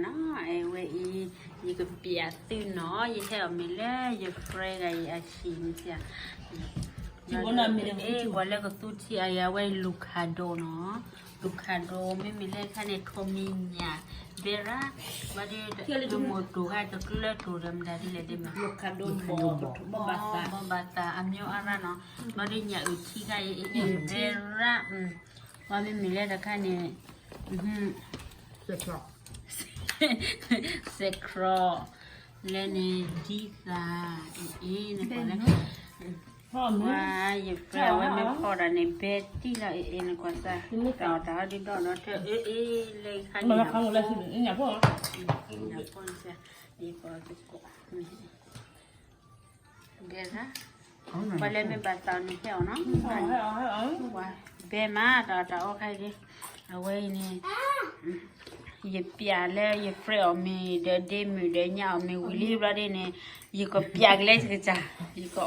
နီၤ, အဝဲအံၤ ယကပျးသုနီၤ, ယဟဲအီၣ်မ့ၤလၢယ friend ဂၤအံၤအဆံးန့ၣ်ဧါ, ကွၢ်လၢကသူထံအံၤ အဝဲ လူၤခးဒိၣ်နီၤ, လူၤခးဒိၣ် မ့မ့ၢ်လၢခါန့ၣ် ထိးမံၤညၣ် ဘဲရၣ်, ဘၣ်ဒီး တမုၢ်တိၤခါ တကျၢၢ်တိၤဒီးမတၤဒ်လဲၣ်ဒ်မး, ဘီဘၣ်သး အမံၤအါရၣ်နီၤ, ဘၣ်ဒီးညၣ်အုၣ်ထံခါအံၤ ဘဲရၣ်, ပှၤမ့မ့ၢ်လၢတခါန့ၣ် စဲးခရီး လၢန့ၣ် ဒ်သး အ့ၣ် နကွၢ်လၢ ပှၤ ယ friend အဝဲမ့ၢ်ဖီၣ်တၢ်န့ၣ် ဘဲတံၢ်လီၤ အ့ၣ် အ့ၣ် နကွၢ်စၢ် တၢ်အီၣ်တၢ်အီဒ်ဒီးဒီးထၢၣ် အ့ၣ် အ့ၣ် လၢခါန့ၣ် ညၣ်ဖိ ဘဲခါ ပှၤလၢမ့ၢ်ဘၣ်သးန့ၣ်ဟဲအီၤနီၤ, ဘဲမး တၢ်အီၣ်တၢ်အီခါအံၤ, အဝဲအံၤန့ၣ် ယပျးလၢယ friend အီၣ်မ့ၤဒီးဒ့မုၣ်ဒီးညၣ်အီၣ်မ့ၤဝံၤလံဘျီဒ်န့ၣ်, ယကပျးကလဲၤကစၢ် ယကအီၣ်လီၤ,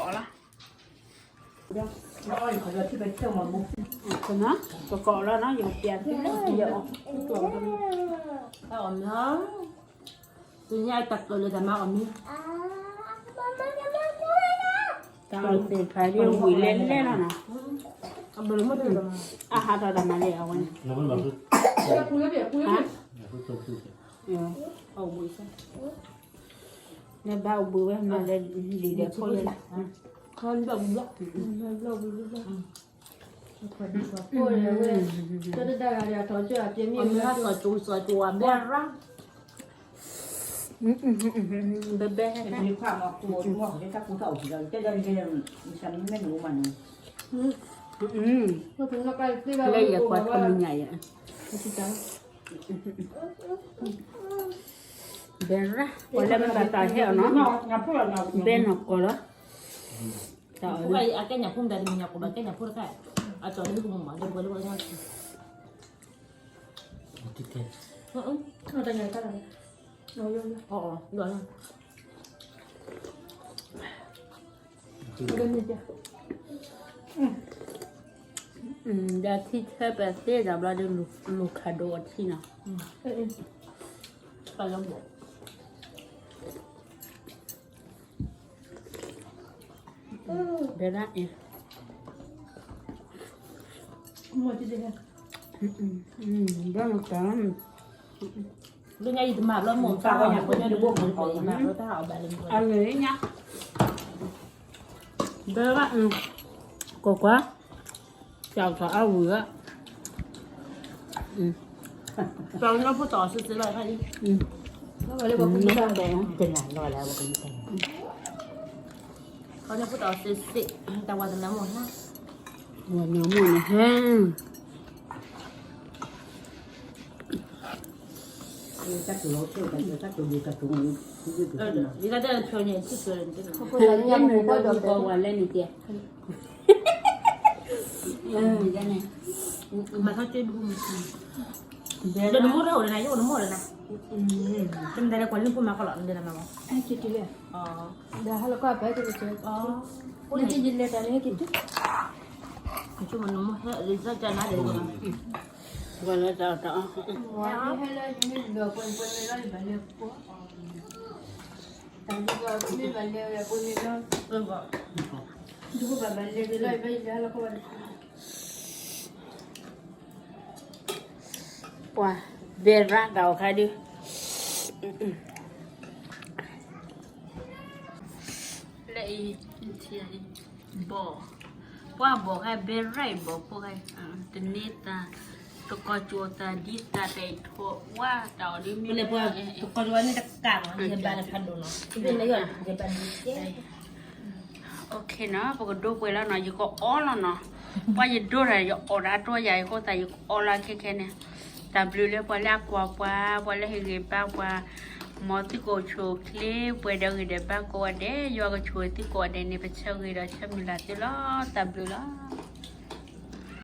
ကကအီၣ်လီၤနီၤ ယကပျးသုလၢယအီၣ် တညါတၢ်ကၢၣ်လၢတၢ်မၤအီၣ်မ့ၤ, တၢ်အီၣ်သ့ၣ်တဖၣ်ဒ်ဝံၤလဲၣ်လဲၣ်လီၤနီၤ, အဟးထီၣ်တၢ်မၤလၢအဝဲန့ၣ်, အီၣ်ဝံၤစ့ၢ်, လၢဘၣ်အီၣ်ဘှံးဝဲမၤလၢလံာ်ဒီးဖိယဲၢ်လီၤ, အီၣ်မ့ၤဟးစီၤကၠိစီၤကၠိဝဲဘဲရၣ် ဘဲဘဲ လၢယကွၢ်ထီၣ်မုၢ်ညၣ်ယဲၢ် ဘဲရၣ် ပှၤလၢမ့ၢ်ဘၣ်သးဟဲအီၤနီၤ, ဘဲနီၢ်ကီၢ်လီၤ, တၢ်အီၣ်လၢ အကဲညၣ်ဖိမတၤတမံၤညၣ်ကီၢ်ဘၣ် ကဲညၣ်ဖိတခါ, အကၠီလၢပကမၤ လၢပကလၢပကမၤ ဒီးထံဆၢပသ့ဒီးဘျီဒီး လူၤခးဒိၣ်အထံနီၤ, ဘဲဒၣ်အံၤ, ဘဲနက လၢညါယတမၤဘျီမိၢ်တၢ်ဝဲညါ ပှၤညါတဘိမၤတဘိမၤဘျီတၢ်အီၣ်ဘၣ်လၢ အလၢညါ ဘဲဘၣ် ကွၢ်ကွၢ် ကၠီထီၣ်အဝံၤလီၤ, ကၠီညါဖိတၢ်အီၣ်စ့စ့လီၤခါအံၤ, ကၠီညါဖိတၢ်အီၣ်စ့စ့, တၢ်ဝၤတနါမိၢ်ဟါ, ဝၤနါမိၢ်န့ၣ်ဟဲ မၤထီၣ်ကၠိဒူၣ်မုၢ်ဆံ, ဒီးနမိၢ်တအိၣ်ဒီးနၤ ယအိၣ်နမိၢ်ဒီးနၤ, တမ့ၢ်တၢ်လၢကွၢ်လၢဖိမၤဃီလီၤ နဒဲနၤမၤမး, ဒီးဟါလီၤကီၢ်အပၢ်က့ၤက့ၤ, နက့ၤယလဲၤတၢ်န့ၣ်က့ၤ, နက့ၤမနမိၢ်ဟဲလၢတၢ်နါဒီး ပှၤလၢတၢ်အီၣ်တၢ်အီ, ဟဲလၢယမ့ၢ်ဒီးပှဲၤပှဲၤမ့ၢ်လီၤ ယဘၣ်လဲၤဖိ, တၢ်မ့ၢ်ဒီးမ့ၢ်ဘၣ်လဲၤပှဲၤမ့ၢ်လီၤ, ယဘၣ်ဘၣ်လဲၤက့ၤလီၤ ယဘၣ်ယလဲၤဟါလီၤကီၢ်ဘၣ်တဖု ပှၤ ဘဲရၣ်တၢ်အီၣ်ခါဒုး လၢအံၤ ဘီၣ်, ပှၤဘီၣ်ခါ ဘဲရၣ်အံၤဘီၣ်ဖိခါ, တန့ၢ်သး, တကီၢ်ကၠိသးဒ်သးတအဲၣ်ထိးဝါတၢ်အီၣ်ဒ်မ့ၢ်လၢပှၤ တကီၢ်ကၠိဝဲန့ၣ်တကးနီၤ ယဘၣ်လၢဖးဒိၣ်နီၤ ယဘၣ်ဒ်ကဲ OK နီၤ ပကဒိပှဲၤလီၤနီၤ ယကအီလီၤနီၤ, ပှၤယဒိတၢ် ယအီၣ်တၢ်အတီယၤအဃိသတး ယကအီလီၤခဲခဲန့ၣ်, တၢ်ဘျုးလၢပှၤလၢအကွၢ်ပှၤ ပှၤလၢဟ့ၣ်ဂံၢ်ဘါပှၤ, မ်သုကအိၣ်ဆူၣ်အိၣ်ချ့ ပှဲၤဒီးဂံၢ်ဒီးဘါကိးဂၤဒဲး, ယွၤကဆိၣ်ဂ့ၤသုကိးဂၤဒဲးန့ၣ် ပဆၢဂ့ၤဒီးဆၢမုၢ်လၢ်သုလီၤ, တၢ်ဘျုးလီၤ.